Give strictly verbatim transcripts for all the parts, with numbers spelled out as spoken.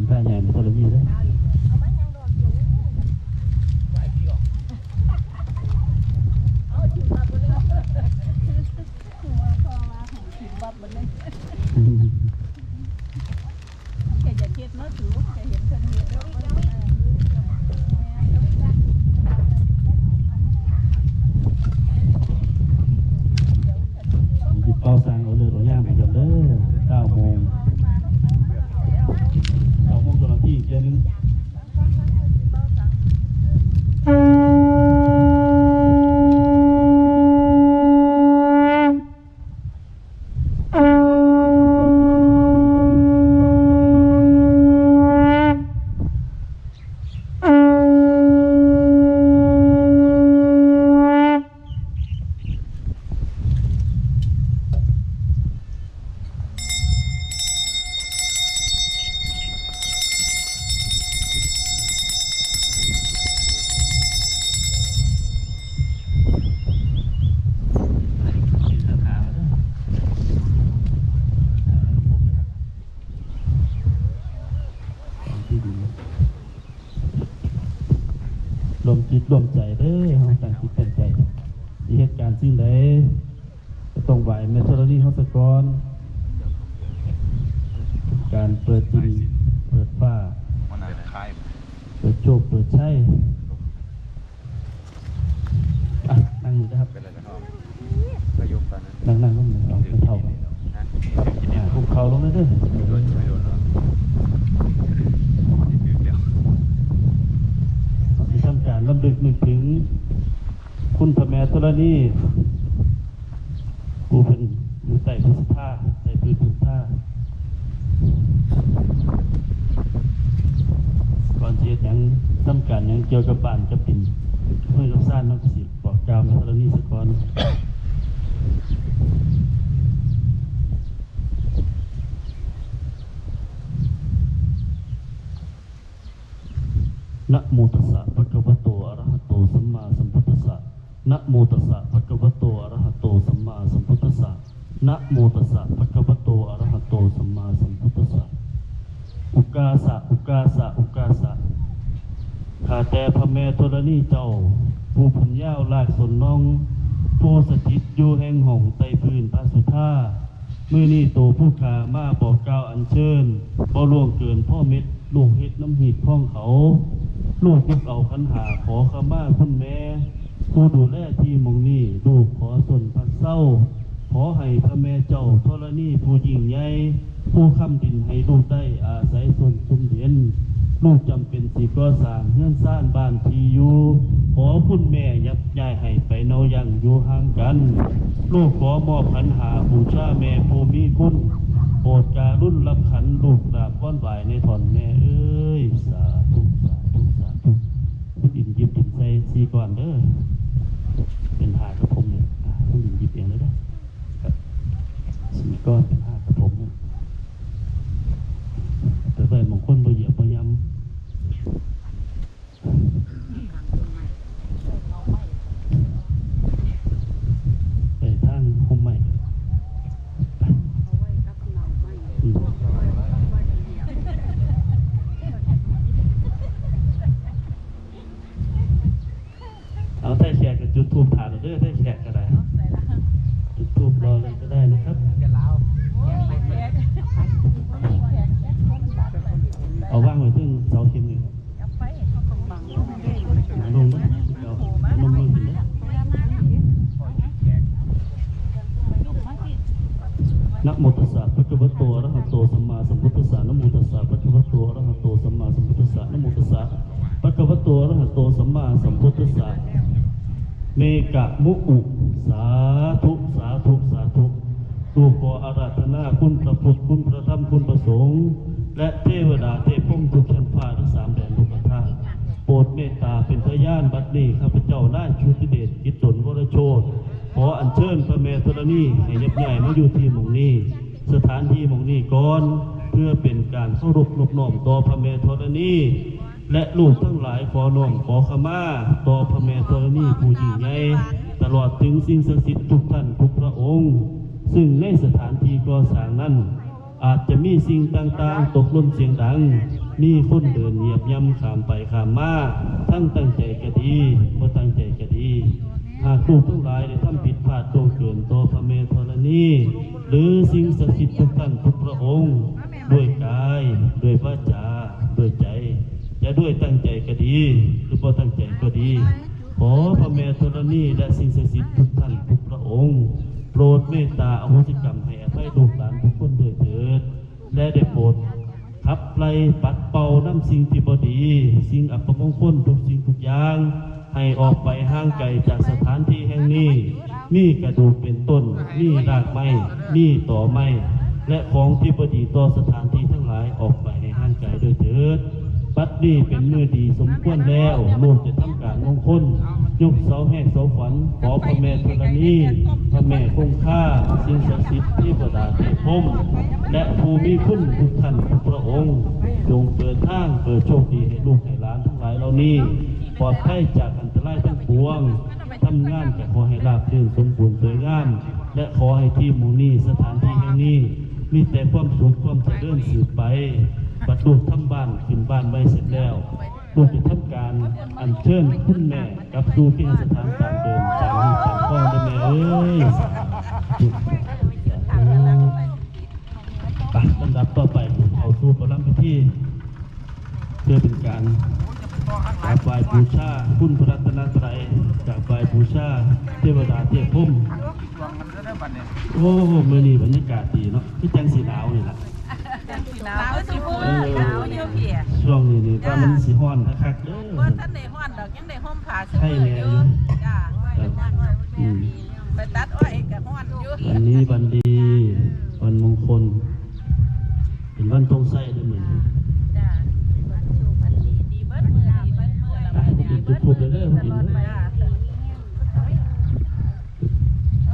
ท่าใหญ่ในธรณีเด้อ แกอย่าคิดเนาะสูแกเห็นเพิ่นเฮ็ดแล้ว หยิบเป่าสังเอาเลิกเอายามให้กันเด้อ เก้าโมง เก้าโมงเจ้าหน้าที่อีกเทื่อนึง ร่วมจิตร่วมใจเด้อ เฮาตั้งจิตตั้งใจ สิเฮ็ดการสิ่งใด ก็ต้องไหว้แม่ธรณีเฮาซะก่อน การเปิดดิน เปิดฟ้า มันหนักคล้าย เปิดโชค เปิดชัย อ่ะ นั่งอยู่นะครับ เป็นอะไรกันเนาะ ก็ยกกันนะ นั่งนั่งนั่งนั่ง เอาไปเท่ากัน นะ อ่า คุกเข่าลงเลยเด้อ ไม่โดน ไม่โดนหรอก ที่ถือเดียว ที่ทำการรำลึกนึกถึง คุณพระแม่ธรณี ผู้เพิ่นอยู่ใต้พุทธา ใต้พื้นพุทธา ก่อนสิเฮ็ดหยัง ทำการหยังเกี่ยวกับบ้านกับดิน เพื่อกับซ่าน มันก็สิบอกกล่าวแม่ธรณีซะก่อน นะโมตัสสะ ภะคะวะโต อะระหะโต สัมมาสัมพุทธัสสะ นะโมตัสสะ ภะคะวะโต อะระหะโต สัมมาสัมพุทธัสสะ นะโมตัสสะ ภะคะวะโต อะระหะโต สัมมาสัมพุทธัสสะ อุกาสะ อุกาสะ อุกาสะ ข้าแต่พระแม่ธรณีเจ้า ผู้ผมยาวลากสนนอง ผู้สถิตอยู่แห่งห้องใต้พื้นพระสุธา มื้อนี้โตผู้ข้ามาบอกกล่าวอัญเชิญ บ่ล่วงเกินพ่อเม็ด ลูกเฮ็ดน้ำหีบของเขา ลูกยกเอาขันหาขอขมาคุณแม่ ผู้ดูแลที่หม่องนี้ ลูกขอส่วนพักเซา ขอให้พระแม่เจ้าธรณีผู้ยิ่งใหญ่ ผู้ค้ำดินให้ลูกได้อาศัยส่วนซุ่มเย็น ลูกจำเป็นสิก่อสร้างเฮือนซานบ้านที่อยู่ ขอคุณแม่ยับย้ายให้ไปเนายังอยู่ห่างกัน ลูกขอมอบขันหาบูชาแม่ผู้มีคุณ โปรดการุณรับขันลูกกราบก้อนไหวในท่อนแม่เอ้ย สาธุ สาธุ สาธุ คุณอินหยิบดินใส่สี่ก้อนเด้อ เป็นหากับผมเนี่ย อ่า คุณอินหยิบเองเลยเด้อ ครับ สี่ก้อนเป็นหากับผมเนี่ย แต่ใบมงคลบ่เหยียบบ่ยำ ไปทางโฮมใหม่ อืม เอาไทยแขกก็จุดธูปถ่านเอาเด้อ ไทยแขกก็ได้ จุดธูปรอเลยก็ได้นะครับ เอาวางไว้เทิงเสาเข็มนี่ครับ ลงนะ เอาลงลงขึ้นนะ นะโมตัสสะ ภะคะวะโต อะระหะโต สัมมาสัมพุทธัสสะ นะโมตัสสะ ภะคะวะโต อะระหะโต สัมมาสัมพุทธัสสะ นะโมตัสสะ ภะคะวะโต อะระหะโต สัมมาสัมพุทธัสสะ เมกะมุอุ สาธุ สาธุ สาธุ ลูกขออาราธนาคุณพระพุทธ คุณพระธรรม คุณพระสงฆ์ และเทวดาเทพพรหมทุกชั้นฟ้าทั้งสามแดนโลกธาตุ โปรดเมตตาเป็นพยานบัดนี้ ข้าพเจ้านายชุติเดช กิจสนวรโชติ ขออัญเชิญพระแม่ธรณีให้ยับย้ายมาอยู่ที่หม่องนี้ สถานที่หม่องนี้ก่อน เพื่อเป็นการเคารพนบน้อมต่อพระแม่ธรณี และลูกทั้งหลายขอน้อมขอขมาต่อพระแม่ธรณีผู้ยิ่งใหญ่ ตลอดถึงสิ่งศักดิ์สิทธิ์ทุกท่านทุกพระองค์ ซึ่งในสถานที่ก่อสร้างนั้น อาจจะมีสิ่งต่างๆ ตกหล่นเสียงดัง มีคนเดินเหยียบย่ำข้ามไปข้ามมา ทั้งตั้งใจก็ดี บ่ตั้งใจก็ดี หากลูกทั้งหลายได้ทำผิดพลาดล่วงเกินต่อพระแม่ธรณี หรือสิ่งศักดิ์สิทธิ์ทุกท่านทุกพระองค์ ด้วยกาย ด้วยวาจา ด้วยใจ จะด้วยตั้งใจก็ดี หรือบ่ตั้งใจก็ดี ขอพระแม่ธรณีและสิ่งศักดิ์สิทธิ์ทุกท่านทุกพระองค์ โปรดเมตตาอโหสิกรรมให้อภัยลูกหลานทุกคนด้วยเถิด และได้โปรดขับไล่ปัดเป่านำสิ่งที่บ่ดี สิ่งอัปมงคลทุกสิ่งทุกอย่าง ให้ออกไปห่างไกลจากสถานที่แห่งนี้ มีกระดูกเป็นต้น มีรากไม้ มีตอไม้ และของที่บ่ดีต่อสถานที่ทั้งหลายออกไปให้ห่างไกลด้วยเถิด บัดนี้เป็นมื้อดีสมควรแล้ว ลูกจะทำการมงคล ยกเสาแห่งเสาขวัญ ขอพระแม่ธรณี พระแม่คงคา สิ่งศักดิ์สิทธิ์เทวดาเทพพรหม และผู้มีคุณทุกท่านทุกพระองค์ จงเปิดทางเปิดโชคดีให้ลูกให้หลานทั้งหลายเหล่านี้ ปลอดภัยจากอันตรายทั้งปวง ทำงานก็ขอให้ราบรื่นสมบูรณ์สวยงาม และขอให้ที่หมู่นี้สถานที่แห่งนี้ มีแต่ความสุขความเจริญสืบไป บัดลูกทำบ้านขึ้นบ้านใหม่เสร็จแล้ว ลูกจะทำการอัญเชิญคุณแม่กลับสู่เคหสถานตามเดิมตามที่ตามข้อนะแม่เอ้ย สาธุ สาธุ ไปลำดับต่อไปเข้าสู่ประลำพิธี เพื่อเป็นการกราบไหว้บูชาคุณพระรัตนตรัย กราบไหว้บูชาเทวดาเทพพรหม โอ้ มื้อนี้บรรยากาศดีเนาะ คือจังสิหนาวนี่ล่ะ หนาวสิ เออ หนาวอยู่พี่ ช่วงนี้นี่ จ้า ว่ามันสิฮ้อนคักๆเด้อ บ่ทันได้ฮ้อนดอก ยังได้ห่มผ้า ใช่แล้ว อยู่ จ้า ครับ อืม ไปตัดอ้อยก็ฮ้อนอยู่ วันนี้วันดี วันมงคล เป็นวันธงชัยเด้อมื้อนี้ จ้า วันดี ดีเบิดมื้อ ดีเบิดมื้อ อ่ะ จุดธูปเด้อ จ้า จุดธูปเด้อ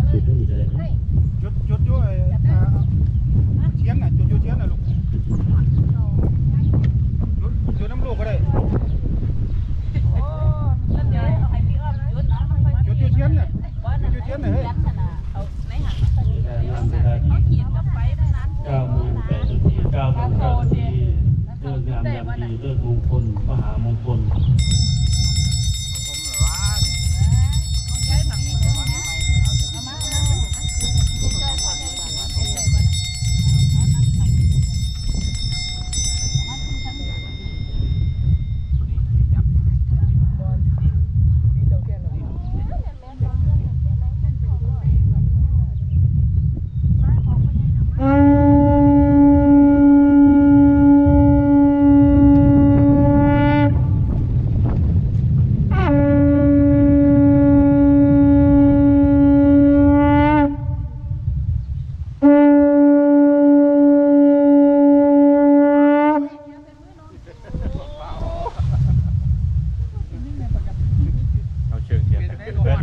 จุดธูปเด้อ จุดธูปเด้อ จุดธูปเด้อ จุดอยู่ไอ้ อ่า เทียนน่ะ จุดอยู่เทียนน่ะลูก จุด จุดน้ำลูกก็ได้ โอ้ นั่นเดี๋ยวเอาให้พี่อ้อมจุด จุดอยู่เทียนน่ะ จุดอยู่เทียนน่ะ เฮ้ย เก้าโมงแปดนาที เก้าโมงเก้านาที เลิกงามยามดี เลิกมงคล มหามงคล เอาเชิงเทียนไปขึ้นเพื่อน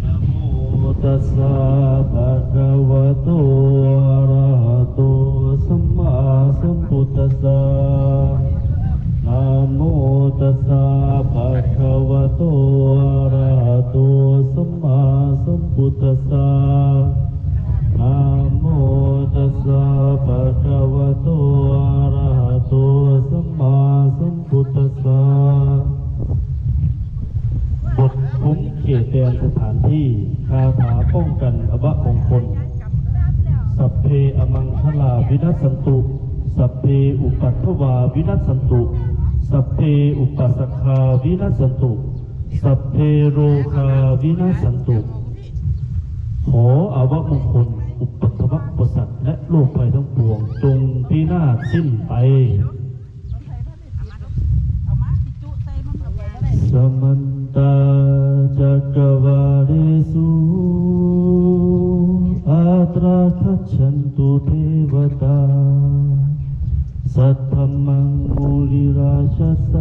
นะโมตัสสะภะคะวะโต อะระหะโต สัมมาสัมพุทธัสสะ นะโมตัสสะภะคะวะโต อะระหะโต สัมมาสัมพุทธัสสะ นะโมตัสสะภะคะวะโต อะระหะโต สัมมาสัมพุทธัสสะ บทคุ้มเขตแดนสถานที่ คาถาป้องกันอวมงคล สัพเพอมังคลาวินัสสันตุ สัพเพอุปัทวาวินัสสันตุ สัพเพอุปัสสคาวินัสสันตุ สัพเพโรคาวินัสสันตุ ขออวมงคล อุปัทวะอุปสรรค และโรคภัยทั้งปวง จงพินาศสิ้นไป समन्ता चक्रवालेषु अत्रागच्छन्तु देवता। सद्धम्मं मुनिराजस्स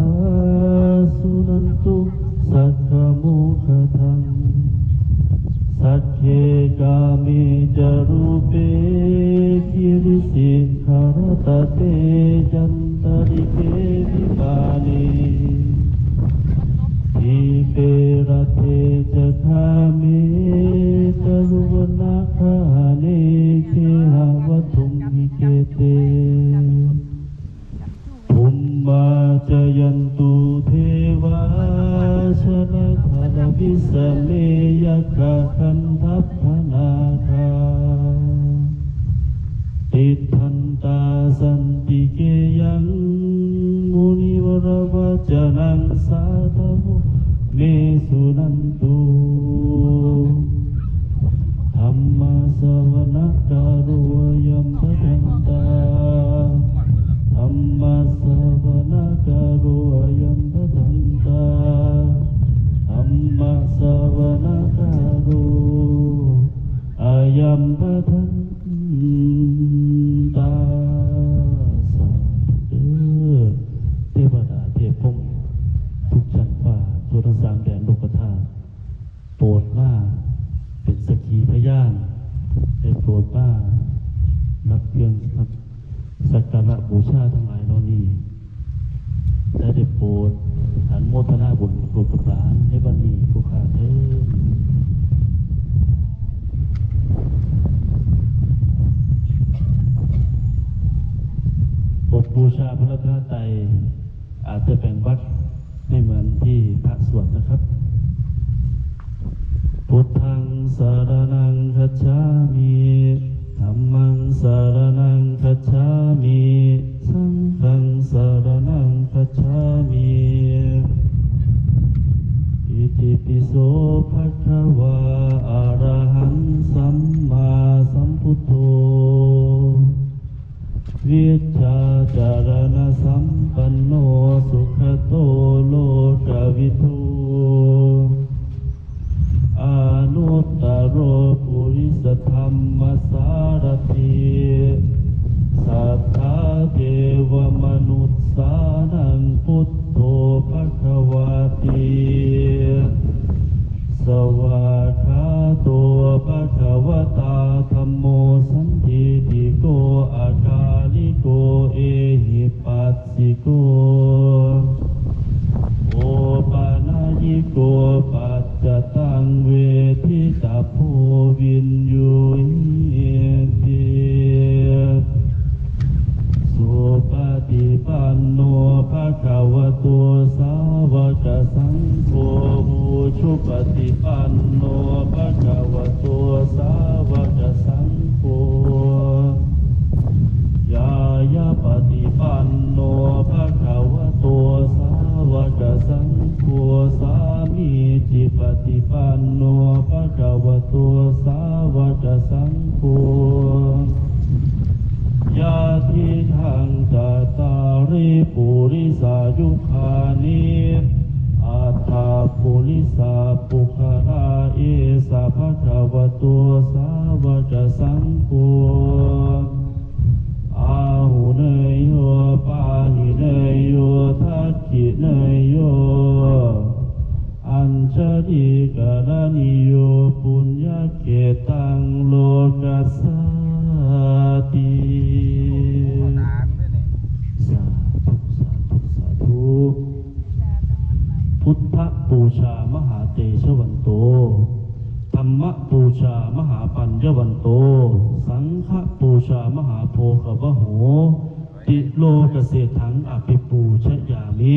सुनन्तु saggamokkhadaम्। Sagge kāme ca rūpe girisikharataṭe cantalikkhe vimāne, dīpe raṭṭhe ca gāme taruvanagahane Vanagahane gehavatthumhi khette, bhummā cāyantu devā jalathalavisame yakkhagandhabbanāgā, tiṭṭhantā santike yaṃ munivaravacanaṃ sādhavo me suṇantu. Dhammassavanakālo ayam bhadantā. Dhammassavanakālo ayam bhadantā. Dhammassavanakālo ayam bhadantā. สาธุเด้อ เทวดาเทพพรหมทุกชั้นฟ้า ทั่วทั้งสามแดนโลกธาตุ โปรดมาเป็นสักขีพยาน ได้โปรดมารับเครื่องสักการะบูชาทั้งหลายเหล่านี้ และได้โปรดอนุโมทนาบุญกับลูกกับหลานในวันนี้ทุกข้าเถิด บทบูชาพระรัตนตรัย อาจจะแบ่งวรรคไม่เหมือนที่พระสวดนะครับ Buddhaṃ saraṇaṃ gacchāmi. Dhammaṃ saraṇaṃ gacchāmi. Saṅghaṃ saraṇaṃ gacchāmi. Itipi so bhagavā arahaṃ sammāsambuddho vijjācaraṇasampanno sugato lokavidū anuttaro purisadammasārathi satthā devamanussānaṃ buddho bhagavāti. Svākkhāto bhagavatā dhammo sandiṭṭhiko akāliko ehipassiko opanayiko paccattaṃ veditabbo viññūhīti. Supaṭipanno bhagavato sāvakasaṅgho, ujupaṭipanno bhagavato sāvakasaṅgho, ñāyapaṭipanno bhagavato sāvakasaṅgho, sāmīcipaṭipanno bhagavato sāvakasaṅgho, yadidaṃ cattāri purisayugāni aṭṭha purisapuggalā, esa bhagavato sāvakasaṅgho, āhuneyyo pāhuneyyo dakkhiṇeyyo añjalikaraṇīyo puññakkhettaṃ lokassāti. สาธุ สาธุ สาธุ Buddha pūjā mahātejavanto, dhamma pūjā mahāpaññavanto, saṅgha pūjā mahābhogavaho, tilokasejjhaṃ abhipūjayāmi.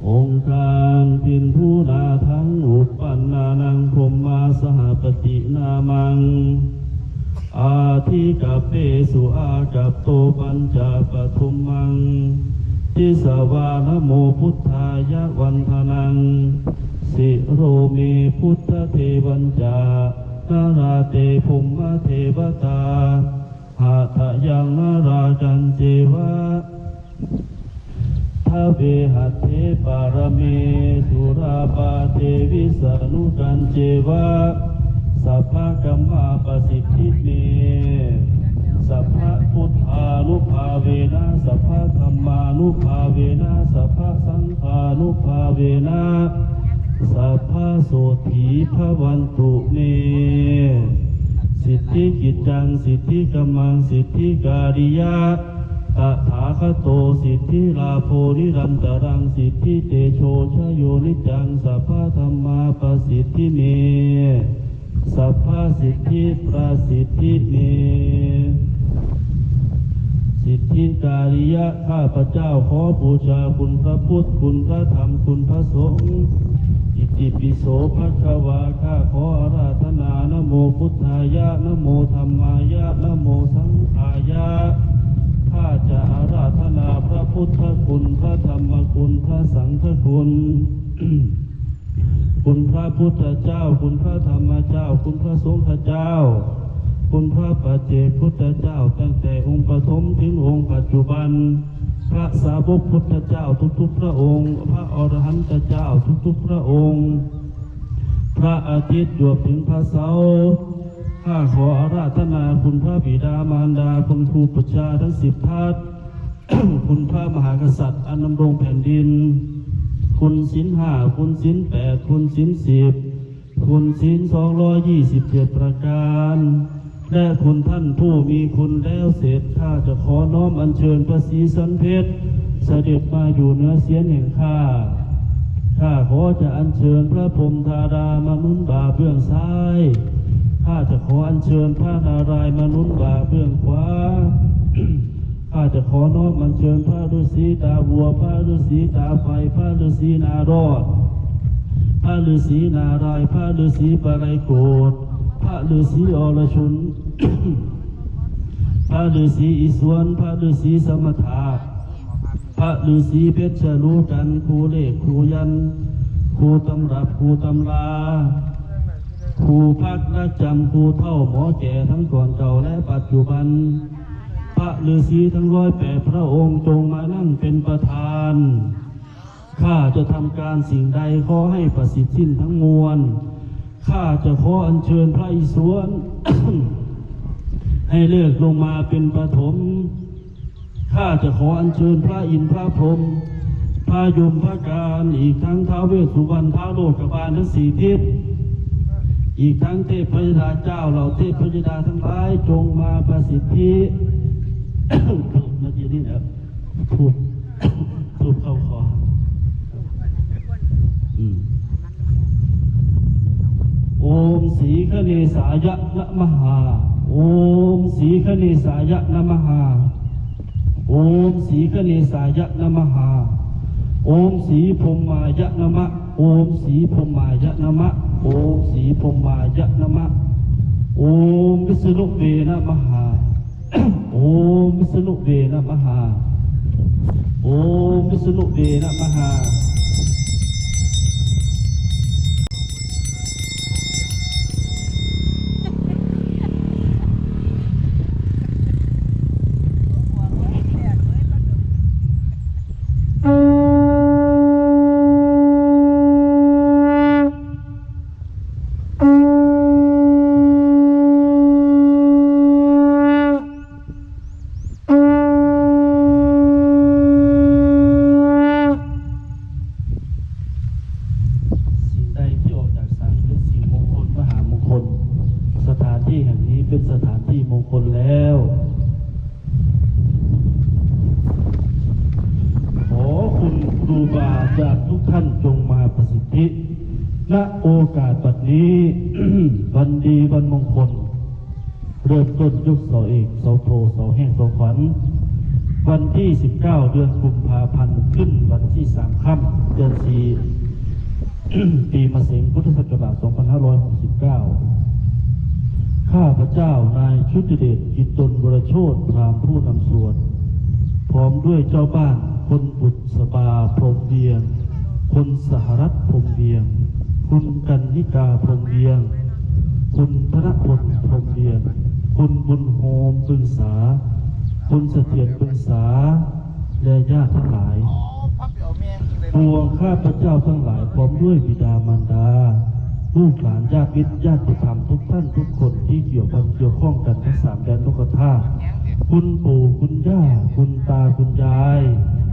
องค์การเป็นผู้นาทั้งอุปปนนานังพรหมาสหปตินามัง อาทิกเปสุอากับโตปัญจปทุมมัง ทิสวานโมพุทธายะวันทนัง สิโรเม พุทธเทวันจา นาราเต พรหมเทวตา หาทะยังนารากันเจวะ ทะเวหัตเถปารเม สุราปาเทวิสานุกันเจวะ สัพพะกัมมาปสิทธิเม สัพพะพุทธานุภาเวนะ สัพพะธรรมานุภาเวนะ สัพพะสังฆานุภาเวนะ สัพพะโสตถีภวันตุเม สิทธิกิจจัง สิทธิกัมมัง สิทธิการิยะ ตถาคโต สิทธิลาโภ นิรันตรัง สิทธิเตโชชโย นิจจัง สัพพะธรรมาปสิทธิเม สัพพะสิทธิประสิทธิเม สิทธิการิยะ ข้าพเจ้าขอบูชาคุณพระพุทธ คุณพระธรรม คุณพระสงฆ์ อิติปิโสภะคะวา ข้าขออาราธนา นะโมพุทธายะ นะโมธัมมายะ นะโมสังฆายะ ข้าจะอาราธนาพระพุทธคุณ พระธรรมคุณ พระสังฆคุณ คุณพระพุทธเจ้า คุณพระธรรมเจ้า คุณพระสงฆ์เจ้า คุณพระปัจเจกพุทธเจ้า ตั้งแต่องค์ปฐมถึงองค์ปัจจุบัน พระสาวกพุทธเจ้าทุกๆพระองค์ พระอรหันตเจ้าทุกๆพระองค์ พระอาทิตย์จวบถึงพระเสาร์ ข้าขออาราธนาคุณพระบิดามารดา คุณครูปัชญาทั้งสิบทัศน์ คุณพระมหากษัตริย์อันดำรงแผ่นดิน คุณศีลห้า คุณศีลแปด คุณศีลสิบ คุณศีลสองร้อยยี่สิบเจ็ดประการ และคุณท่านผู้มีคุณแล้วเสร็จ ข้าจะขอน้อมอัญเชิญพระศรีสันเพชร เสด็จมาอยู่เหนือเศียรแห่งข้า ข้าขอจะอัญเชิญพระพรหมธารามาหนุนบ่าเบื้องซ้าย ข้าจะขออัญเชิญพระนารายณ์มาหนุนบ่าเบื้องขวา ข้าจะขอน้อมอัญเชิญพระฤาษีตาวัว พระฤาษีตาไฟ พระฤาษีนารอด พระฤาษีนารายณ์ พระฤาษีปลายโกศ พระฤาษีอรชุน พระฤาษีอิศวร พระฤาษีสมถะ พระฤาษีเพชรลูกัน ครูเลข ครูยันต์ ครูตำรับ ครูตำรา ครูพักรักจำ ครูเฒ่าหมอแก่ทั้งก่อนเก่าและปัจจุบัน พระฤาษีทั้งร้อยแปดพระองค์จงมานั่งเป็นประธาน ข้าจะทำการสิ่งใดขอให้ประสิทธิ์สิ้นทั้งมวล ข้าจะขออัญเชิญพระอิศวร ให้เลิกลงมาเป็นปฐม ข้าจะขออัญเชิญพระอินทร์พระพรหม พระยมพระการ อีกทั้งท้าวเวสสุวรรณ ท้าวโลกบาลทั้งสี่ทิศ อีกทั้งเทพพยดาเจ้าเหล่าเทพพยดาทั้งหลายจงมาประสิทธิ มาที่นี่นะ ทูบ ทูบเข้าคอ อืม โอมสีคเนสายะนะมหา โอมสีคเนสายะนะมหา โอมสีคเนสายะนะมหา โอมสีพรหมายะนะมะ โอมสีพรหมายะนะมะ โอมสีพรหมายะนะมะ โอมวิษณุเวนะมหา โอมวิษณุเวนะมหา โอมวิษณุเวนะมหา สิ่งใดที่ออกจากสังเป็นสิ่งมงคลมหามงคล สถานที่แห่งนี้เป็นสถานที่มงคลแล้ว ขอคุณครูบาอาจารย์ทุกท่านจงมาประสิทธิ ณ โอกาสบัดนี้ วันดีวันมงคล เริ่มต้นยุคเสาเอก เสาโท เสาแห้ง เสาขวัญ วันที่ สิบเก้า เดือนกุมภาพันธ์ ขึ้นวันที่ สาม ค่ำ เดือน สี่ ปีมะเสง พุทธศักราช สองพันห้าร้อยหกสิบเก้า ข้าพเจ้านายชุติเดช อินตนวรโชติ พราหมณ์ผู้นำสวด พร้อมด้วยเจ้าบ้าน คนบุษบา พรหมเวียง คนสหรัฐ พรหมเวียง คุณกันนิกา พรหมเวียง คุณธนพล พรหมเวียง คุณบุญโฮม ปึงษา คุณเสถียร ปึงษา และญาติทั้งหลาย ปวงข้าพเจ้าทั้งหลายพร้อมด้วยบิดามารดา ลูกหลานญาติมิตรญาติธรรมทุกท่านทุกคนที่เกี่ยวพันเกี่ยวข้องกันทั้งสามแดนโลกธาตุ คุณปู่คุณย่า คุณตาคุณยาย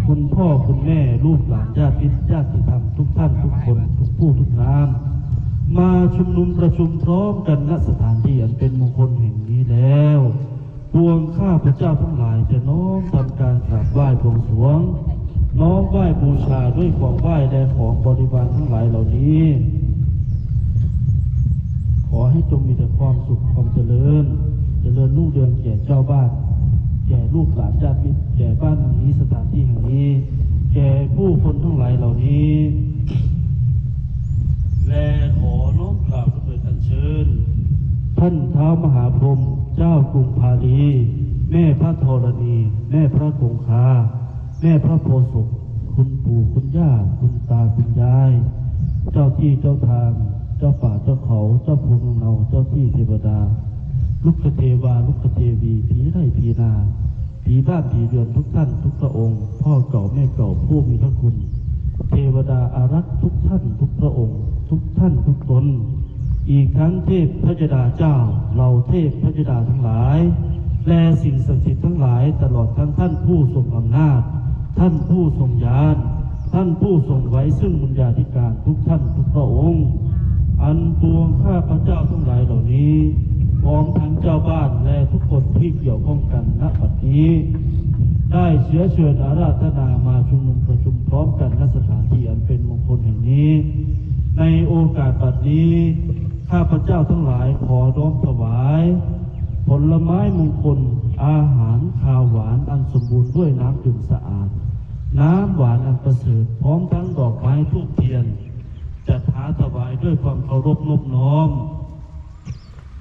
คุณพ่อคุณแม่ ลูกหลานญาติมิตรญาติธรรมทุกท่านทุกคนทุกผู้ทุกนาม มาชุมนุมประชุมพร้อมกัน ณ สถานที่อันเป็นมงคลแห่งนี้แล้ว ปวงข้าพเจ้าทั้งหลายจะน้อมทำการกราบไหว้บวงสรวง น้อมไหว้บูชาด้วยของไหว้และของบริวารทั้งหลายเหล่านี้ ขอให้จงมีแต่ความสุขความเจริญ เจริญรุ่งเรืองแก่เจ้าบ้าน แก่ลูกหลานญาติมิตร แก่บ้านหลังนี้ สถานที่แห่งนี้ แก่ผู้คนทั้งหลายเหล่านี้ และขอน้อมกราบด้วยอัญเชิญ ท่านท้าวมหาพรหม เจ้ากรุงพาลี แม่พระธรณี แม่พระคงคา แม่พระโพธิ์ศพ คุณปู่คุณย่า คุณตาคุณยาย เจ้าที่เจ้าทาง เจ้าป่าเจ้าเขา เจ้าภูเงา เจ้าที่เทวดา ลุกขเทวา ลุกขเทวี ผีไร่ผีนา ผีบ้านผีเรือนทุกท่านทุกพระองค์ พ่อเก่าแม่เก่าผู้มีพระคุณ เทวดาอารักษ์ทุกท่านทุกพระองค์ ทุกท่านทุกตน อีกทั้งเทพพระยดาเจ้า เหล่าเทพพระยดาทั้งหลาย และสิ่งศักดิ์สิทธิ์ทั้งหลาย ตลอดทั้งท่านผู้ทรงอำนาจ ท่านผู้ทรงญาณ ท่านผู้ทรงไว้ซึ่งบุญญาธิการทุกท่านทุกพระองค์ อันปวงข้าพเจ้าทั้งหลายเหล่านี้ พร้อมทั้งเจ้าบ้านและทุกคนที่เกี่ยวข้องกัน ณ บัดนี้ ได้เชื้อเชิญอาราธนามาชุมนุมประชุมพร้อมกัน ณ สถานที่อันเป็นมงคลแห่งนี้ ในโอกาสบัดนี้ ข้าพเจ้าทั้งหลายขอน้อมถวาย ผลไม้มงคล อาหารคาวหวานอันสมบูรณ์ด้วยน้ำดื่มสะอาด น้ำหวานอันประเสริฐ พร้อมทั้งดอกไม้ธูปเทียน จัดหาถวายด้วยความเคารพนอบน้อม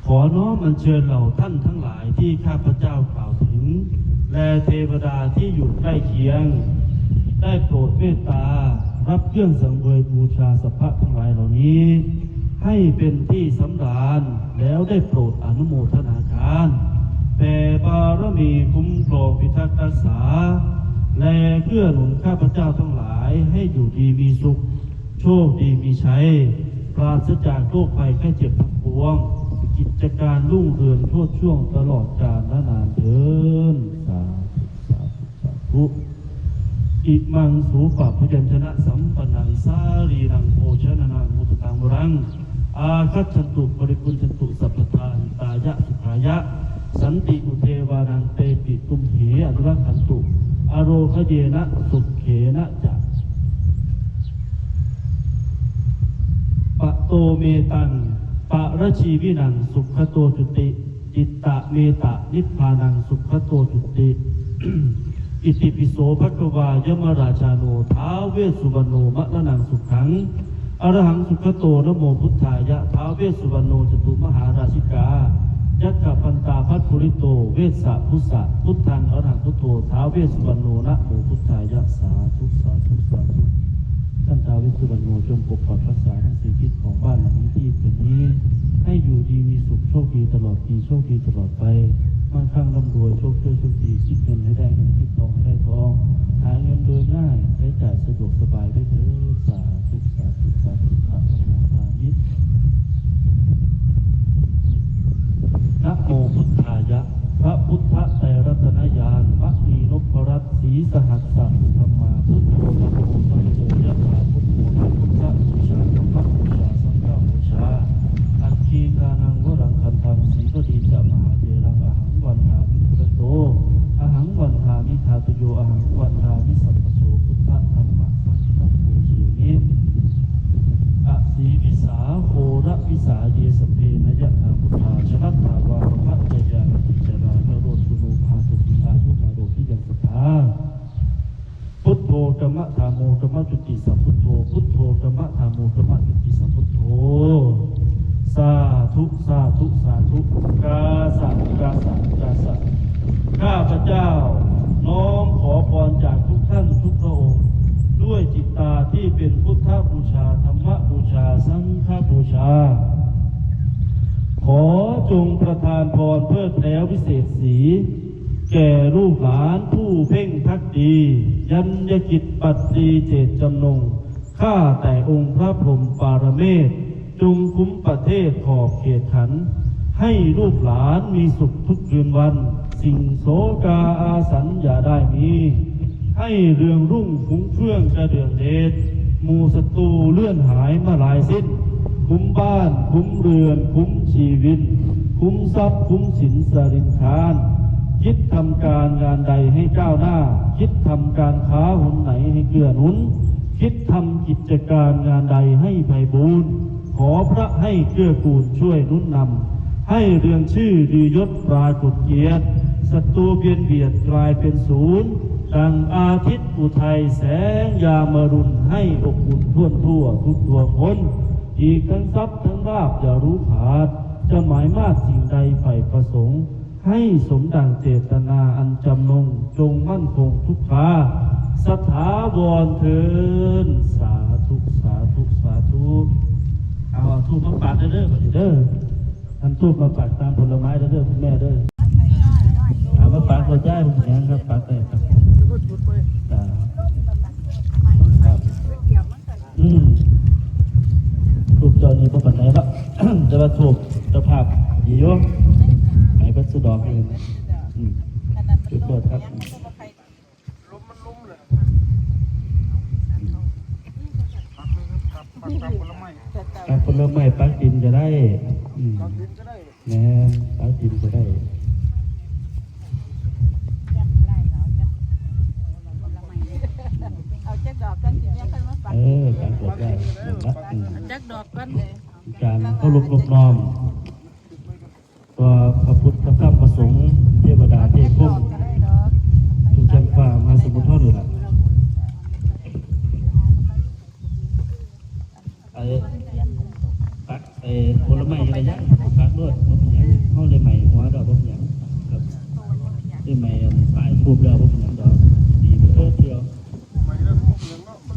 ขอน้อมอัญเชิญเหล่าท่านทั้งหลายที่ข้าพเจ้ากล่าวถึง และเทวดาที่อยู่ใกล้เคียง ได้โปรดเมตตา รับเครื่องสังเวยบูชาสัพพะทั้งหลายเหล่านี้ ให้เป็นที่สำราญ แล้วได้โปรดอนุโมทนาการ แต่บารมีคุ้มครองพิทักษ์รักษา และเกื้อหนุนข้าพเจ้าทั้งหลายให้อยู่ดีมีสุข โชคดีมีชัย ปราศจากโรคภัยไข้เจ็บทั้งปวง กิจการรุ่งเรืองโชติช่วงตลอดกาลนานเทอญ สาธุ สาธุ สาธุ อิมังสูปะพยัญชนะสัมปันนัง สาลีนังโภชนะนังมุตตังวรัง อาคัจฉันตุ ปริปุญชันตุ สัพพทา หิตายะ สุขายะ สันติอุเทวานัง เตปิ ตุมเห อนุรักขันตุ อโรคเยนะ สุขเขนะจะ ปะโตเมตัง ปะระชีวินัง สุขโตจุติ จิตตะเมตะ นิพพานัง สุขโตจุติ อิติปิโสภะคะวา ยมราชาโน ท้าวเวสสุวรรณโน มะระนังสุขัง อรหังสุขโต นะโมพุทธายะ ท้าวเวสสุวรรณโน จตุมหาราชิกา ยักขปันตาพัทธุริโต เวสสะพุสสะ พุทธัง อรหังพุทโธ ท้าวเวสสุวรรณโน นะโมพุทธายะ สาธุ สาธุ สาธุ ท่านท้าวเวสสุวรรณโน จงปกปักรักษาทั้งสิ่งที่ของบ้านหลังนี้ที่เป็นนี้ ให้อยู่ดีมีสุข โชคดีตลอดปี โชคดีตลอดไป มั่งคั่งร่ำรวย โชคช่วยโชคดี คิดเงินให้ได้เงิน คิดทองให้ได้ทอง หาเงินโดยง่าย ใช้จ่ายสะดวกสบายด้วยเถิด สาธุ สาธุ สาธุ อะระหังสามิ นะโมพุทธายะ พระพุทธไตรรัตนญาณ มณีนพรัตน์ ศรีสหัสสะธรรมา พุทโธ ธัมโม สังโฆ ยะถา พุทโธ นะ พุทธบูชา ธัมมบูชา สังฆบูชา อัคคีทานัง วรังคันธัง สีวลีจะ มหาเถรัง อหัง วันทามิ พุทโธ อหัง วันทามิ ทาตุโย อหัง วันทามิ สัพพโส พุทธ ธัมมะ สังฆัง ปูเชมิ ประทานพรเพลิดแพลววิเศษสี แก่ลูกหลานผู้เพ่งภักดี ยัญญกิจบัตรดีเจตจำนง ข้าแต่องค์พระพรหมปารเมศ จงคุ้มประเทศขอบเขตขัน ให้ลูกหลานมีสุขทุกคืนวัน สิ่งโศกาอาสัญอย่าได้มี ให้เรืองรุ่งฟุ้งเฟื่องกระเดื่องเดช หมู่ศัตรูเลื่อนหายมาหลายสิ้น คุ้มบ้าน คุ้มเรือน คุ้มชีวิต คุ้มทรัพย์ คุ้มสินสรินทาน คิดทำการงานใดให้ก้าวหน้า คิดทำการค้าหนไหนให้เกื้อหนุน คิดทำกิจการงานใดให้ไพบูลย์ ขอพระให้เกื้อกูลช่วยหนุนนำ ให้เรืองชื่อดียศปรากฏเกียรติ ศัตรูเบียดเบียดกลายเป็นศูนย์ ดังอาทิตย์อุทัยแสงยามอรุณ ให้อบอุ่นทั่วทั่วทุกตัวคน อีกทั้งทรัพย์ทั้งลาภอย่ารู้ขาด จะหมายมาดสิ่งใดใฝ่ประสงค์ ให้สมดังเจตนาอันจำนง จงมั่นคงทุกครา สถาวรเทิน สาธุ สาธุ สาธุ เอา เอาธูปมาปักเด้อ บัดนี้เด้อ อันธูปมาปักตามผลไม้เด้อ คุณแม่เด้อ เอามาปักหัวใจผมแหงครับ ปักได้ครับ อ่า ครับ อืม ธูปเจ้านี่บ่ปานใดเนาะ แต่ว่าธูปเจ้าภาพดีอยู่ ให้เพิ่นสุดดอกนี่ อืม จุดโทษครับ ปักผลไม้ ปักดินก็ได้ อืม แม่น ปักดินก็ได้ เอาจักดอกกันสิแม่ค่อยมาปัก เออ ปักดอกได้ นั่นละ อืม จักดอกกัน การเคารพนอบน้อม ต่อพระพุทธพระธรรมพระสงฆ์ เทวดาเทพพรหม ทุกชั้นฟ้ามหาสมุทรเฮานี่ล่ะ ไอ้ ปัก ไอ้ ผลไม้อะไรอย่าง ปักโลด บ่เป็นหยัง เฮาได้ไหม้หัวดอก บ่เป็นหยัง ครับ ได้ไหม้อันปลายธูปแล้ว บ่เป็นหยังดอก ดีไปเทิดเดียว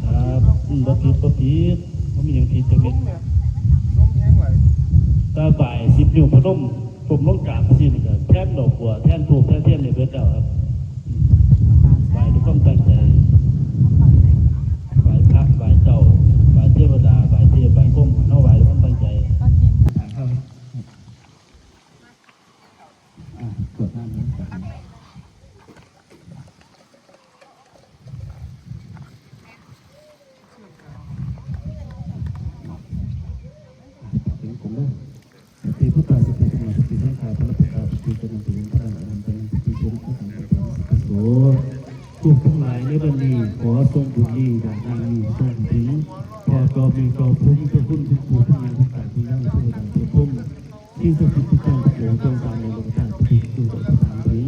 ครับ อืม บ่ผิด บ่ผิด บ่มีหยังผิดจักเม็ด ถ้าบ่ายสิบนิ้วพนม ก้มลงกราบจั่งซี้นี่ก็แทนดอกบัว แทนธูป แทนเทียนนี่เบิดแล้วครับ อืม ไหว้ด้วยความตั้งใจ ไหว้พระ ไหว้เจ้า ไหว้เทวดา ไหว้เทพ ไหว้พรหม เฮาไหว้ด้วยความตั้งใจ อ่ะ กรวดน้ำนี้ก่อน ถึงผมเด้อ สติพุทธา สติธัมมา สติสังฆา พระพุทธา สติเจริญ สติพระอรหันต์ สติเจริญ พระสังฆา สติโส ทุกทั้งหลายในวันนี้ ขอส่งบุญนี้ อย่างนางนี้ ส่งถึงพ่อเก่าแม่เก่า ภูมิเจ้าคุณ คุณปู่ คุณย่า คุณตา คุณยาย เทวดา เทพพรหม สิ่งศักดิ์สิทธิ์ที่ตั้งโขงจงสามในโลกธาตุที่อยู่ในสถานที่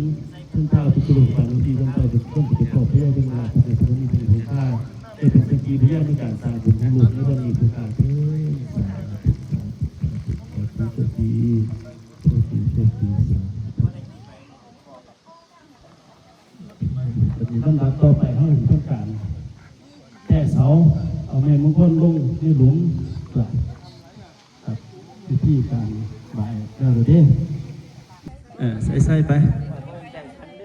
ทั้งท้าวพิศนุโลก ปานุที่ ทั้งท้าวพิศนุโลก ที่เป็นพ่อพญาเทวราช ที่เป็นพระนิพพานของข้า ได้เป็นสักขีพยานในการสร้างบุญของลูกในวันนี้ทุกท่านเทอญ สาธุ สาธุ สาธุ สาธุ โชคดี โชคดี โชคดี สาธุ วันนี้ลำดับต่อไป เฮาสิทำการแต้เสา เอาไม้มงคลลงในหลุม ครับ พิธีการไหว้แล้วเด้อ เออ ใส่ ใส่ไป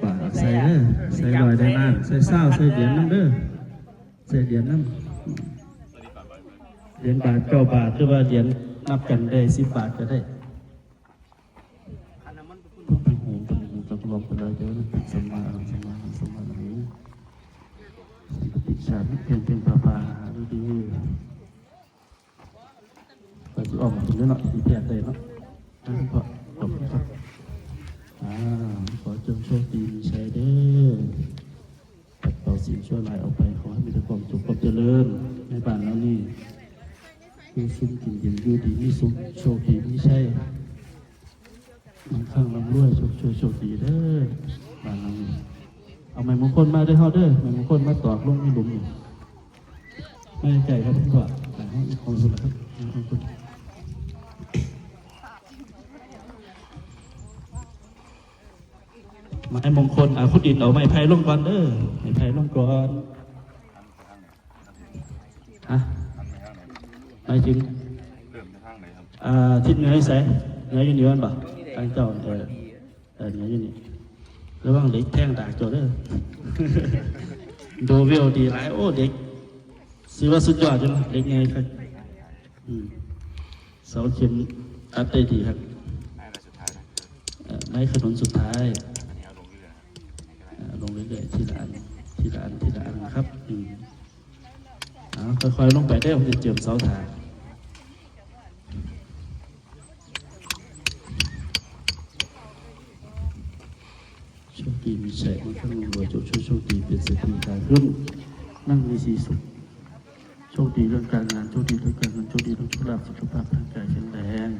บาทใส่เด้อ ใส่ร้อยได้ล้าน ใส่ซาว ใส่เหรียญนำเด้อ ใส่เหรียญนำ เหรียญบาท เก้าบาท หรือว่าเหรียญนับกันได้ สิบบาทก็ได้ พุทธัง โห พุทธัง จักรวาล พุทธา เจริญ สัมมาอรหัง สัมมาอรหัง สัมมาอรหัง สันติชาติ เพียง เพียง พา พา หา ฤดี ก็สิออกมาเป็นเนาะ สิแพทย์ได้เนาะ อ่า ขอ ขอบคุณครับ อ่า ขอจงโชคดีมีชัยเด้อ ปัดเป่าสิ่งชั่วร้ายออกไป ขอให้มีแต่ความสุขความเจริญ ในบ้านหลังนี้ อยู่ซุ่มกินเย็น อยู่ดีมีสุข โชคดีมีชัย มั่งคั่งร่ำรวย โชคช่วยโชคดีเด้อ บ้านหลังนี้ เอาไม้มงคลมาเด้อเฮาเด้อ ไม้มงคลมาตอกลงในหลุมนี่ ไม่ไกลครับพี่พ่อ ไปห้องอีกห้องสุดแล้วครับ ห้องสุด ไม้มงคล อ่ะ คุณอินเอาไม้ไผ่ลงก่อนเด้อ ไม้ไผ่ลงก่อน ฮะ หมายถึง เริ่มจากทางไหนครับ อ่า ทิศเหนืออยู่ไส เหนืออยู่นี่แม่นบ่ ตั้งเจ้าเออเออเนี่ยอยู่นี่ ระวังเหล็กแทงดากเจ้าเด้อ โดเวลดีหลาย โอ้ เหล็ก สิว่าสุดยอดอยู่นะ เหล็กไงครับ อืม เสาเข็มตัดได้ดีครับ น่าจะสุดท้ายนะ เอ่อ ไม้ขนุนสุดท้าย อันนี้เอาลงเรื่อยๆนะ เอ่อ ลงเรื่อยๆ ทีละอัน ทีละอัน ทีละอันนะครับ อืม เอา ค่อยๆ ลงไปได้ ผมจะเจิมเสาถ่าน โชคดีมีชัย มั่งคั่งร่ำรวย โชคโชคโชคดี เป็นเศรษฐีขาขึ้น มั่งมีสีสุข โชคดีเรื่องการงาน โชคดีเรื่องการเงิน โชคดีเรื่องโชคลาภ สุขภาพร่างกายแข็งแรง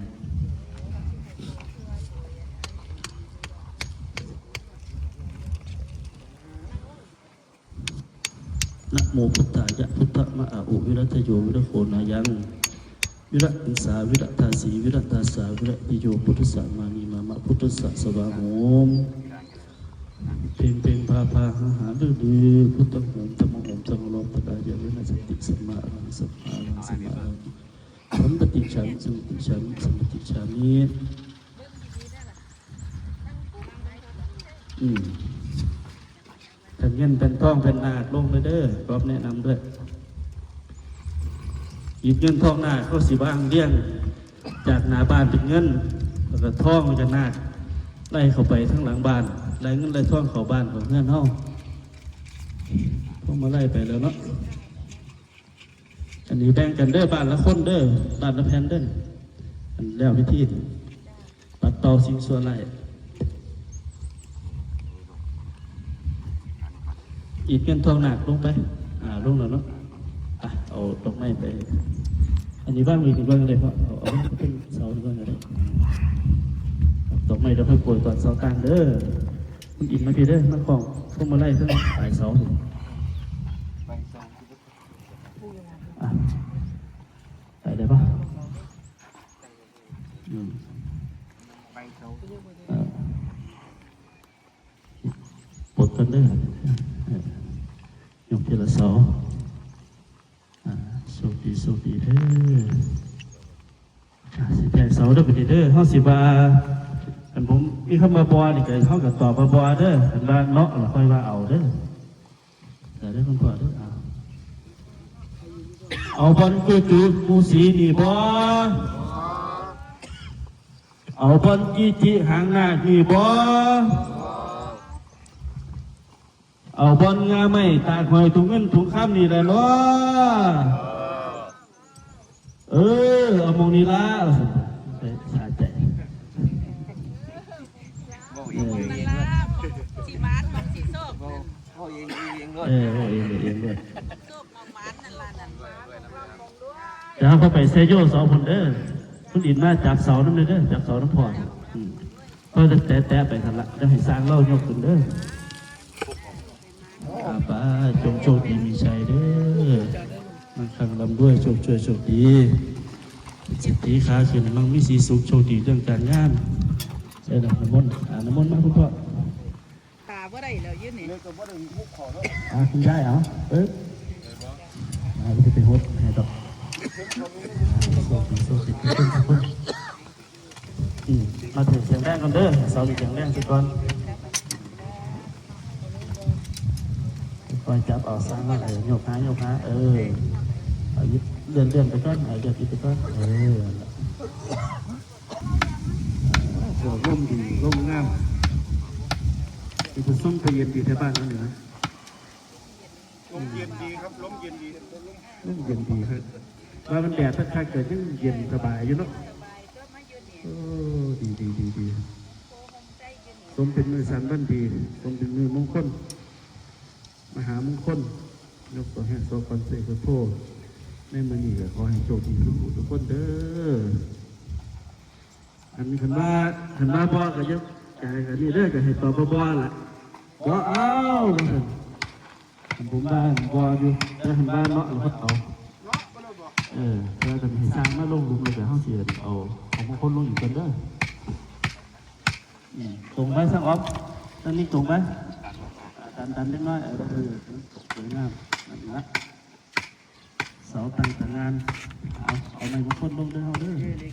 นะโมพุทธายะ พุทธมะอาอุ วิรัตโย วิรโคนายัง วิระหิงสา วิระทาสี วิระทาสา วิระติโย พุทธสสามานี มามะพุทธสสะ สวาโหม เพ็งเพ็งพาพา หาหาลือลือ พุทธังโหม ธัมมังโหม สังฆโลปตายะ วินาสสติ สัมมาอรหัง สัมมาอรหัง สัมมาอรหัง สัมปติฉัน สัมปติฉัน สัมปติฉามิ อืม แผ่นเงินแผ่นทองแผ่นนาคลงเลยเด้อ ก๊อฟแนะนำด้วย หยิบเงินทองนาคเขาสิวางเรียง จากหน้าบ้านเป็นเงิน แล้วก็ทองแล้วก็นาค ไล่เข้าไปทั้งหลังบ้าน ไล่เงินไล่ทองเข้าบ้านของเฮือนเฮา พวงมาลัยไปแล้วเนาะ อันนี้แบ่งกันเด้อ บ้านละคนเด้อ บ้านละแผ่นเด้อ อันแล้วพิธี ปัดเป่าสิ่งชั่วร้าย หยิบเงินทองนาคลงไป อ่า ลงแล้วเนาะ อ่ะ เอาดอกไม้ไป อันนี้วางไว้นี่วางเลย เพราะเอา เอาไว้เป็นเสานี่วางเลย ดอกไม้เดี๋ยวค่อยโปรยตอนเสาตั้งเด้อ คุณอินมาพีเด้อ มาของพวงมาลัยเพิ่งปลายเสา อ่ะ ไปได้ปะ อืม เอ่อ ปลดกันเด้อ เออ ยกทีละเสา อ่า โชคดี โชคดีเด้อ อ่า สิแตกเสาเด้อ บัดนี้เด้อ เฮาสิว่า คันผมมีคำว่าบ่นี่ก็ เฮาก็ตอบว่าบ่เด้อ คันว่าเนาะ แล้วค่อยว่าเอาเด้อ เดี๋ยวได้คุณพ่อเด้อ เอา เอาบอลจุจุหมู่สีนี่บ่ เอาบอลจิจิหางนาคนี่บ่ เอาบอลงาไม้ตากหอยถุงเงินถุงคำนี่แหละเนาะ เออ เอาหม่องนี้ละ สาใจ เว้าเอง เออ เว้าเอง นั่นล่ะ สิหมาน มันสิโชค เว้า เว้าเอง เว้าเองโลด เออ เว้าเอง เว้าเองโลด โชคหม่องหมานนั่นล่ะนั่น เดี๋ยวเขาไปเซโยสองคนเด้อ คุณอินมาจับเสานำเด้อ จับเสานำพ่อ อืม พ่อจะแตะๆไปซั่นละ เดี๋ยวให้สร้างเล่ายกขึ้นเด้อ อาปา จงโชคดีมีชัยเด้อ มั่งคั่งร่ำรวย โชคช่วยโชคดี เศรษฐีขาขึ้น มั่งมีสีสุข โชคดีเรื่องการงาน เออ น้ำมนต์ อ่า น้ำมนต์มาคุณพ่อ ขาบ่ได้แล้วยืนนี่ อ่า คุณยายเอา เออ อ่า บ่ได้ไปหดให้ดอก อ่า โชคดี โชคดี ทุกคน ทุกคน อืม มาถึงแข็งแรงกันเด้อ เสานี่แข็งแรงสิก่อน ค่อยจับเอา สร้างมา เออ ยกหา ยกหา เออ เอายึด เลื่อน เลื่อนไปก่อน เอายึด ยึดไปก่อน เออ โอ้ ร่มดี ร่มงาม มีผู้ชมไปเย็นดีแถวบ้านนั่นอยู่นะ ลมเย็นดีครับ ลมเย็นดี ลมเย็นดีครับ ว่ามันแดดคักๆ แต่ยังเย็นสบายอยู่เนาะ โอ้ ดี ดี ดี ดี สมเป็นมื้อสันวันดี สมเป็นมื้อมงคล มหามงคล ยกตัวแห่โสกอนเสกโพ ในมื้อนี้ก็ขอให้โชคดีทุกผู้ทุกคนเด้อ อันคันว่า คันว่าบ่ก็อย่า ก็ ก็นี่เด้อ ก็ให้ตอบว่าบ่ล่ะ บ่เอาว่าซั่น คันผมว่าบ่อยู่ แต่คันว่าเนาะ เราก็เอา เออ แต่คันให้สร้างมาลงหลุมแล้ว เดี๋ยวเฮาสิเอาของมงคลลงอีกกันเด้อ อืม ตรงไป สร้างออฟ นั่นนี่ตรงไป ดัน ดันเล็กน้อย เออ เออ สวยงาม นั่นละ เสาตั้งตางาน เอา เอาไม้มงคลลงเด้อเฮาเด้อ เออ เล็ก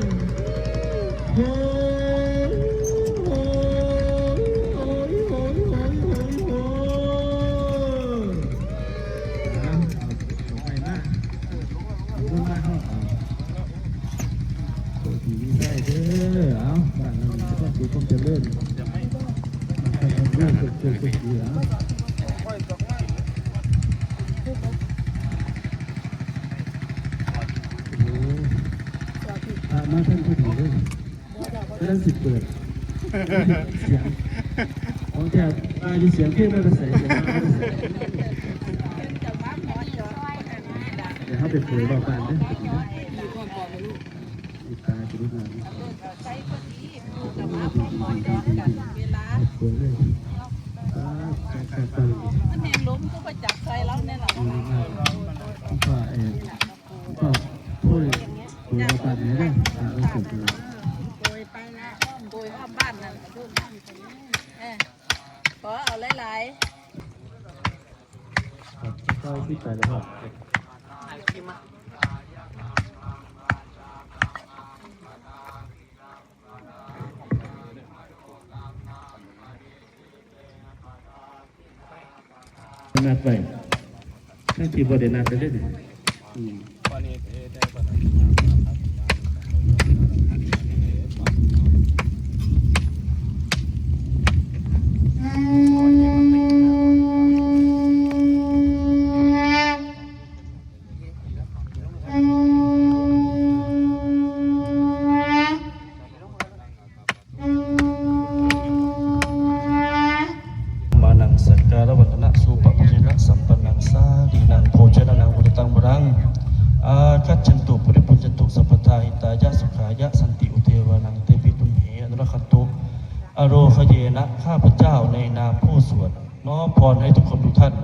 โอ้ยโอ้ยโอ้ยโอ้ยโอ้ยโอ้ยโอ้ย เอาเอาไปมาเอาลงมาเอาเอาโชคดีมีชัยเด้อเอาบ้านเราก็ต้องมีความเจริญมันก็ต้องรู้สึกสุขดีแล้วโอ้โหพระมาท่านพอดีเลย กำลังสิเปิดเสียงของแท้มาอยู่เสียงเพลงมาแต่ไสเสียงมาแต่ไสเดี๋ยวเฮาไปเผยรอบบ้านเด้ออีตาจะรู้งานเปิดเลยอ่าใครใครไป มันแหงลมก็ไปจับใส่แล้วเนี่ยแหละ อืมอ่าก็เอ่อก็เผยเผยรอบบ้านเด้ออ่าแล้วเสร็จเลย โกยไปนะโกยอ้อมบ้านนั่นเออขอเอาหลายๆ ครับก็ที่ไปแล้วครับนัดไปทั้งที่บ่ได้นัดไปเลยนี่อืม มานังสักการะวันนะสูปะปุญญะสัมปันนังสาลีนังโภชนะนังวุตตังวรังอาคัจฉันตุปริปุญจันตุสัพพทาหิตายะสุขายะสันติอุเทวานังเตปิตุมเหอนุรักขันตุอโรคเยนะข้าพเจ้าในนามผู้สวดน้อมพรให้ทุกคนทุกท่าน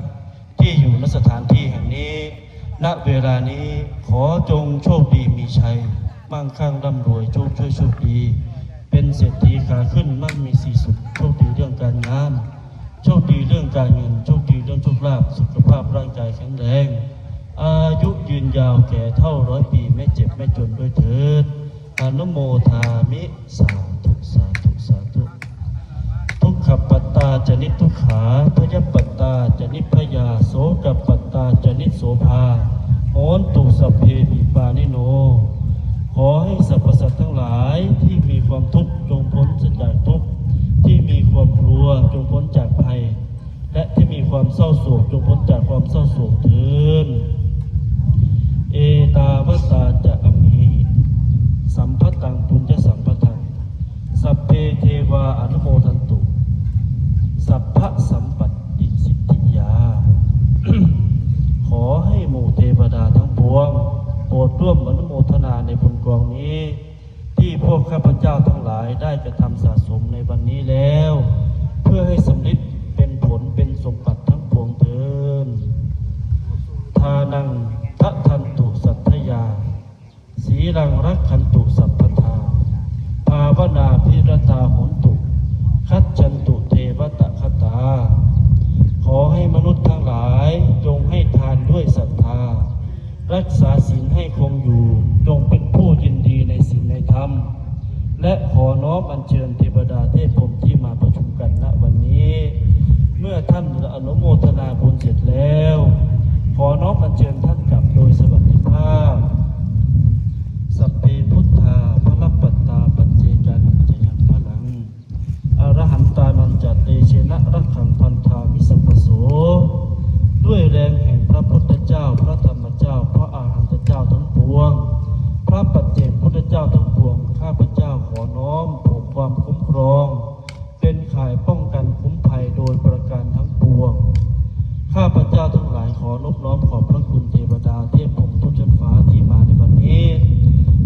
ที่อยู่ณสถานที่แห่งนี้ ณ เวลานี้ ขอจงโชคดีมีชัย มั่งคั่งร่ำรวย โชคช่วยโชคดี เป เป็นเศรษฐีขาขึ้นมั่งมีสีสุข โชคดีเรื่องการงาน โชคดีเรื่องการเงิน โชคดีเรื่องโชคลาภ สุขภาพร่างกายแข็งแรง อายุยืนยาวแก่เฒ่าร้อยปี ไม่เจ็บไม่จนด้วยเถิด อนุโมทามิ สาธุ สาธุ สาธุ ทุกขปัตตาจะนิทุกขา พยปัตตาจะนิพยา โสกปัตตาจะนิโสภา โหนตุสัพเพปิปานิโน ขอให้สรรพสัตว์ทั้งหลายที่มีความทุกข์จงพ้นจากทุกข์ ที่มีความกลัวจงพ้นจากภัย และที่มีความเศร้าโศกจงพ้นจากความเศร้าโศกเถิด เอตาวตาจะอัมเหหิ สัมภตังปุญญสัมภทัง สัพเพเทวาอนุโมทันตุ สัพพะสัมปัตติสิทธิยา ขอให้หมู่เทวดาทั้งปวง โปรดร่วมอนุโมทนาในบุญกองนี้ ที่พวกข้าพเจ้าทั้งหลายได้กระทำสะสมในวันนี้แล้ว เพื่อให้สำเร็จเป็นผลเป็นสมบัติทั้งปวงเทิน ทานังทะทันตุสัทธยา สีลังรักขันตุสัพพทา ภาวนาพิรตาหนตุ คัจฉันตุเทวตะคตา ขอให้มนุษย์ทั้งหลายจงให้ทานด้วยศรัทธา รักษาศีลให้คงอยู่ จงเป็นผู้ยินดีในศีลในธรรม และขอน้อมอัญเชิญเทวดาเทพพรหมที่มาประชุมกันณวันนี้ เมื่อท่านอนุโมทนาบุญเสร็จแล้ว ขอน้อมอัญเชิญท่านกลับโดยสวัสดิภาพ สัพเพพุทธาพลปัตตาปัจเจกานัญจยังพลัง อรหันตานัญจเตเชนะรักขังพันธามิสัพพโส ด้วยแรงแห่งพระพุทธเจ้า พระธรรมเจ้า พระอรหันตเจ้าทั้งปวง พระปัจเจกพุทธเจ้าทั้งปวง ข้าพเจ้าขอน้อมผูกความคุ้มครอง เป็นข่ายป้องกันคุ้มภัยโดยประการทั้งปวง ข้าพเจ้าทั้งหลายขอนอบน้อมขอบพระคุณเทวดาเทพพรหมทุกชั้นฟ้าที่มาในวันนี้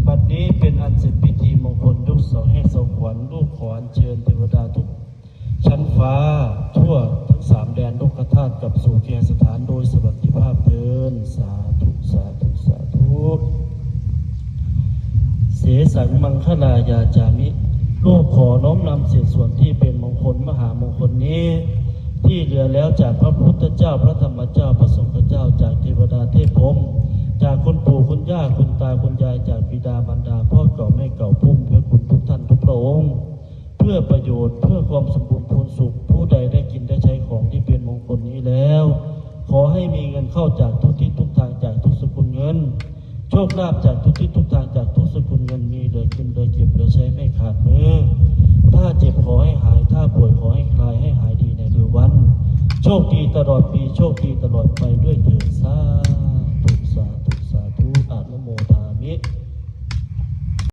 บัดนี้เป็นอันเสร็จพิธีมงคลยกเสาแห่เสาขวัญ ลูกขออัญเชิญเทวดาทุกชั้นฟ้าทั่วทั้งสามแดนโลกธาตุกลับสู่แคสถานโดยสวัสดิภาพเทิน สาธุ สาธุ สาธุ เสสังมังคลายาจามิ ลูกขอน้อมนำเศษส่วนที่เป็นมงคลมหามงคลนี้ ที่เหลือแล้วจากพระพุทธเจ้า พระธรรมเจ้า พระสงฆ์เจ้า จากเทวดาเทพพรหม จากคุณปู่คุณย่าคุณตาคุณยาย จากบิดามารดา พ่อเก่าแม่เก่า ผู้มีพระคุณทุกท่านทุกพระองค์ เพื่อประโยชน์ เพื่อความสมบูรณ์พูนสุข ผู้ใดได้กินได้ใช้ของที่เป็นมงคลนี้แล้ว ขอให้มีเงินเข้าจากทุกทิศทุกทาง จากทุกสกุลเงิน โชคลาภจากทุกทิศทุกทาง จากทุกสกุลเงิน มีเหลือกินเหลือเก็บเหลือใช้ไม่ขาดมือ ถ้าเจ็บขอให้หาย ถ้าป่วยขอให้คลาย ให้หายดีในเร็ววัน โชคดีตลอดปี โชคดีตลอดไปด้วยเถิด สา